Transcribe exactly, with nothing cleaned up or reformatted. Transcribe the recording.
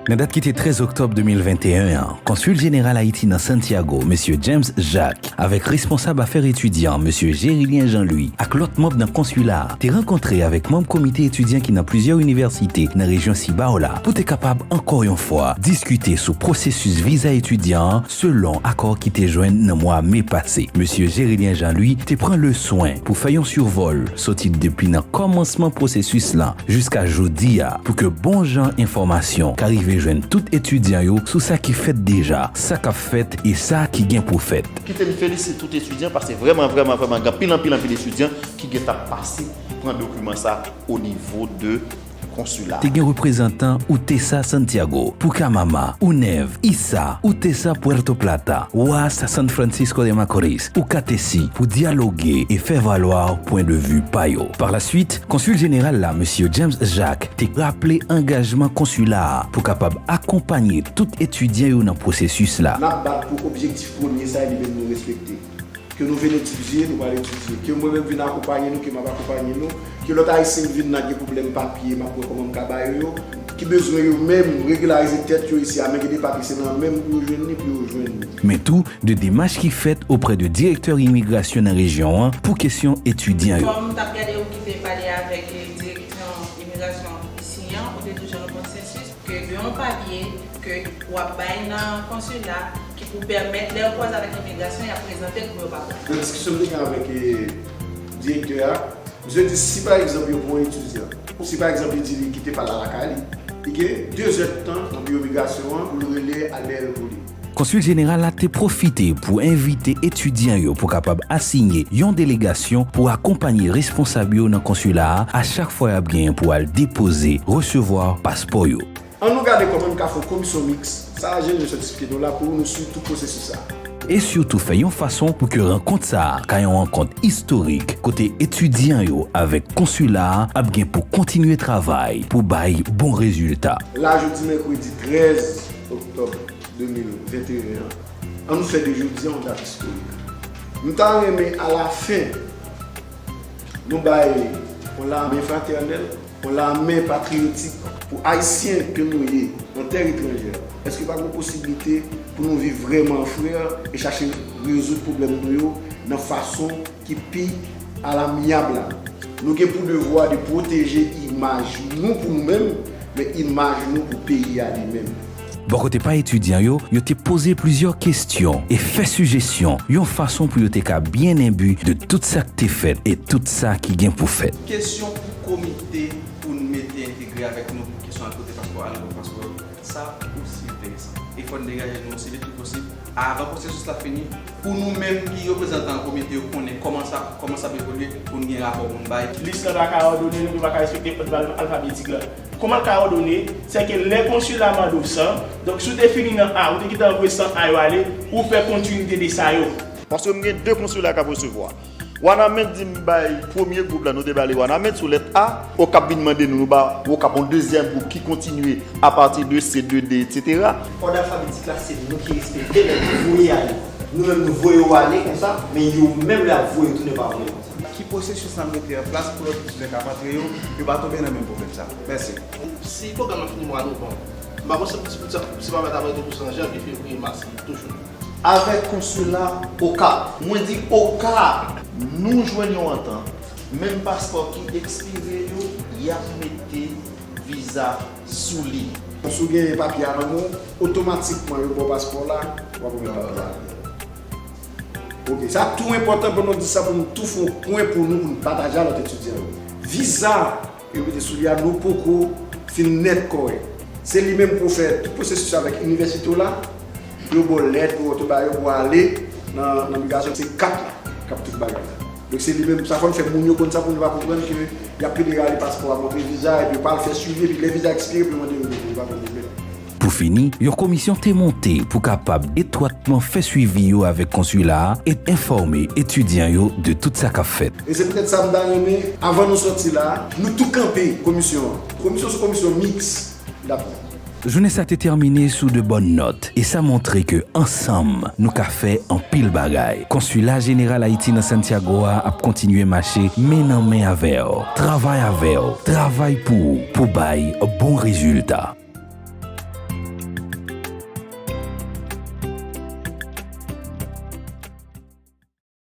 Nan dat ki te trèz oktòb de mil venteyen an, Konsil Jeneral Ayiti nan Santiago, Mesye James Jacques, avèk responsab afè etidyan, Mesye Gérilien Jean-Louis, ak lòt manm nan konsila a, te rankontre avèk manm komite etidyan ki nan plizyè inivèsite nan rejyon Sibao la pou te kapab, ankò yon fwa, diskite sou pwosesis viza etidyan an selon akò ki te jwenn nan mwa me pase. Mesye Gérilien Jean-Louis te pran le swen pou fè yon sivòl soti depi nan kòmansman pwosesis lan jiska jodi a pou ke bon jan enfòmasyon ka rive jwenn tout etidyan yo sou sa ki fèt deja, sa k ap fèt e sa ki gen pou fèt. Kite m felisite tout etidyan, paske vrèman, vrèman, vrèman, gen anpil, anpil, anpil etidyan ki gentan pase pran dokiman sa o nivo de konsila. Te gen reprezantan UTESA Santiago, Pucamama, UNEV, ISA, UTESA Puerto Plata, UAS San Francisco de Macorís, UCATESI, pou dyaloge e fè valwa pwen de vi pa yo. Par la suite, Konsil Jeneral la, Mesye James Jacques, te raple angajman konsila a pou kapab akonpanye tout etidyan yo nan pwosesis la. N ap bat pou objektif premye sa, e li menm nou respekte. Ke nou vin etidye, nou pral etidye. Ke mwen menm vin akonpaye nou, ke m ap akonpaye nou. Ke lòt Ayisyen k vin la gen pwoblèm papye, m ap wè kòman m ka ba yo yo. Ki bezwen yo menm regilarize tèt yo isi a, men gen de papye, se nan men m pou yo jwenn li, pou yo jwenn li. Men tou, de demach ki fèt oprè de direktè imigrasyon nan rejyon an pou kesyon etidyan yo. Kòm m t ap gade ou ki te pale avèk, eh, direksyon imigrasyon isi an, ou te di w jan pwosesis ke gen yon papye ke w ap bay nan konsila ki pou pèmèt lè yo kwaze avèk imigrasyon, y ap prezante l pou yo pa pran. Nan diskisyon m te gen avèk, eh, direktè a, misye di si pa egzanp yo pran yon etidyan, si pa egzanp li di li kite pa l lakay li, li gen de zèdtan nan biwo imigrasyon an pou l rele a lè yo pou li. Konsil Jeneral la te pwofite pou envite etidyan yo pou kapab asiyen yon delegasyon pou akonpanye responsab yo nan konsila a, a chak fwa y ap genyen pou al depoze, resevwa paspò yo. Ann nou gade kòman n ka fè yon komisyon miks, sa a jere sètifike nou la pou nou swiv tout pwosesis sa a. E sitou fè yon fason pou ke rankont sa a ka yon rankont istorik kote etidyan yo avèk konsila a ap gen pou kontinye travay pou bay bon rezilta. La, jodi mèkredi trèz oktòb de mil venteyen an, ann nou fè de jodi a yon dat istorik. M ta renmen alafen nou bay yon lame fratènèl, yon lame patriyotik pou Ayisyen ke nou ye nan tè etranjè. Èske pa gen posiblite pou nou viv vrèman an frè e chache rezoud pwoblèm nou yo nan fason ki pi alamyab la? Nou gen pou devwa de pwoteje imaj nou pou nou menm, men imaj nou pou peyi a li menm. Bò kote pa etidyan yo, yo te poze plizyè kesyon e fè sijesyon yon fason pou yo te ka byen enbi de tout sa k te fèt e tout sa ki gen pou fèt. Kesyon pou komite pou n mete entegre avèk nou pou kesyon al pote paspò, al pote paspò, sa osi enteresan. E fò n degaje nou osi vit ki posib avan pwosesis la fini, pou nou menm ki reprezantan komite yo konnen kòman sa, kòman sa ap evolye, pou n gen rapò pou n bay. Lis la pa ka òdone nou, nou pa ka respekte òd alfabetik la. Kòman l ka òdone? Sèke lè konsila mande w san, donk si w te fini nan A, ou te gentan voye san A yo ale, ou fè kontinite de sa yo. Paske m gen de konsila k ap resevwa. Wanament di m bay premye gwoup la, nou te ba li Wanament sou lèt A. Okap vin mande nou, nou ba Okap yon dezyèm gwoup ki kontinye apati de C, de D, etsetera. Òd alfabetik la, se nou ki respekte, men nou voye ale. Nou menm, nou voye yo ale konsa, men yo menm, y ap voye tounen pa voye konsa. Ki pwosesis n ap mete an plas pou lòt etidyan k ap antre yo, yo pa tonbe nan menm pwoblèm sa? Mèsi. Si pwogram nan fini mwa novanm, m pa panse pou, pou, si pa mèt ap rete pou se an janvye, fevriye, mas, toujou. Avèk konsila Okap. Mwen di oka nou jwenn yon antant, menm paspò ki ekspire yo, y ap mete viza sou li. Si w gen papye a nan men w, otomatikman yo ba w paspò w la, w ap remèt viza a. Ok, sa tou enpòtan pou nou di sa, pou nou tou fè yon pwen pou nou, pou nou pataje a lòt etidyan yo. Viza yo mete sou li a, nou poko fin nèt kòrèk. Se li menm pou fè tout pwosesis avèk inivèsite w la, pou yo ba w lèt, pou yo ba yo, pou w ale nan, nan migrasyon, se kat la k ap tout bagay la. Donk se li menm, sa fò n fè moun yo konn sa pou yo pa konprann ke y ap pede rale paspò a, montre viza, epi yo pa al fè swivi, epi lè viza ekspire, pou yo mande yo, yo pa konn menm. Pou fini, yon komisyon te monte pou kapab etwatman fè swivi yo avèk konsila a e enfòme etidyan yo de tout sa k ap fèt. E se poutèt sa m ta renmen, avan nou sòti la, nou tou kanpe komisyon an. Komisyon se yon komisyon miks, n ap Jounen sa te tèmine sou de bòn nòt, e sa montre ke ansanm, nou ka fè anpil bagay. Konsila Jeneral Ayiti nan Santiago a ap kontinye mache men nan men avè w, travay avè w, travay pou ou, pou bay bon rezilta.